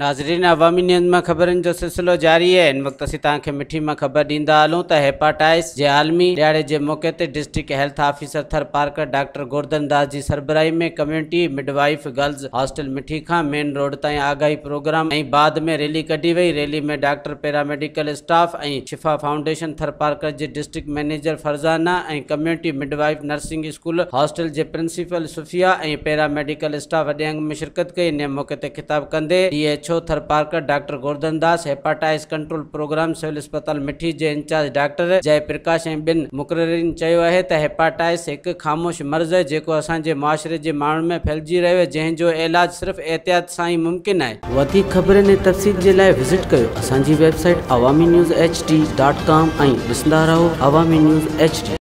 ناظرين عوامي نيوز مان خبرن جو سلسلو جاري آهي. هن وقت اسين توهان کي مٺي مان خبر ڏيندا هلون ته هيپاٽائس جي عالمي ڏهاڙي جي موقعي تي district health officer Tharparkar doctor Gordhan Das جي سربراهي ۾ community midwife girls hostel Mithi کان مين روڊ تائين آگاهي پروگرام ۽ بعد ۾ ريلي ڪڍي وئي. Rally ۾ doctor paramedical staff ۽ Shifa foundation Tharparkar جي district manager Farzana ۽ community midwife nursing school hostel جي پرنسپل صوفيا ۽ پيرا ميڊيڪل اسٽاف وڏي انگ ۾ شرڪت ڪئي. انهيء موقعي تي خطاب ڪندي D H O Tharparkar doctor Gordhan Das, hepatitis control programme civil اسپتال مٺي جي انچارج ڊاڪٽر جئي پرڪاش ۽ ٻين مقررين چيو اهي ته هيپاٽائس هڪ خاموش مرض اهي جيڪو اسان جي معاشري جي ماڻهن ۾ ڦهلجي رهيو اهي جنهن جو علاج صرف احتياط سان ئي ممڪن آهي. وڌيڪ خبرن ۽ تفصيل جي لاء وزٽ ڪيو اسان جي website Awami news H D dot com ۽ ڏسندا رهو عوامي نيوز ايڇ ڊي.